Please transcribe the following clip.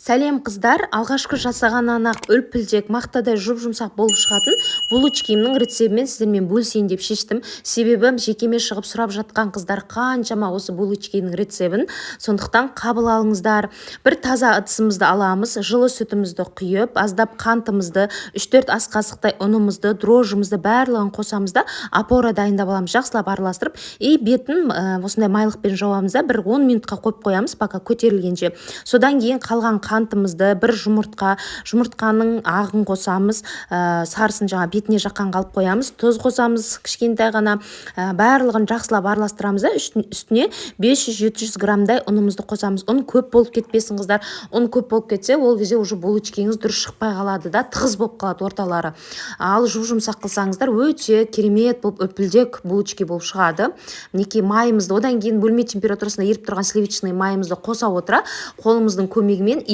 Сәлем, қыздар! Алғашқы жасағаннан-ақ үлпілдек, мақтадай жұп-жұмсақ болып шығатын булочкимнің рецебімен сіздермен бөлісейін деп шештім. Себебі жекеме шығып сұрап жатқан қыздар қаншама осы булочкидің рецебін. Сондықтан қабыл алыңыздар. Бір таза ыдысымызды аламыз, жылы сүтімізді құйып, аздап қантымызды, 3-4 ас қасықтай ұнымызды, дрожжымызды, барлығын қосамыз да, опора дайындап аламыз. Жақсылап араластырып и бетін осындай майлықпен жауамыз да, бір 10 минутқа қойып қоямыз, пока көтерілгенше. Содан кейін қалған қантымызды, бір жұмыртқа, жұмыртқаның ағын қосамыз, сарысын жаңа бетіне жаққанға алып қоямыз, тұз қосамыз кішкентай ғана, барлығын жақсылап араластырамыз да, үстіне 500-700 граммдай ұнымызды қосамыз. Ұн көп болып кетпесін, қыздар. Ұн көп болып кетсе, ол кезде уже булочкиңіз дұрыс шықпай қалады да, тығыз болып қалады орталары. Ал жұп жұмсақ қылсаңыздар, өте керемет болып, үлпілдек булочки болып шығады. Мінекей, майымызды, одан кейін бөлме температурасында еріп тұрған сливочный майымызды қоса отыра, қолымыздың көмегімен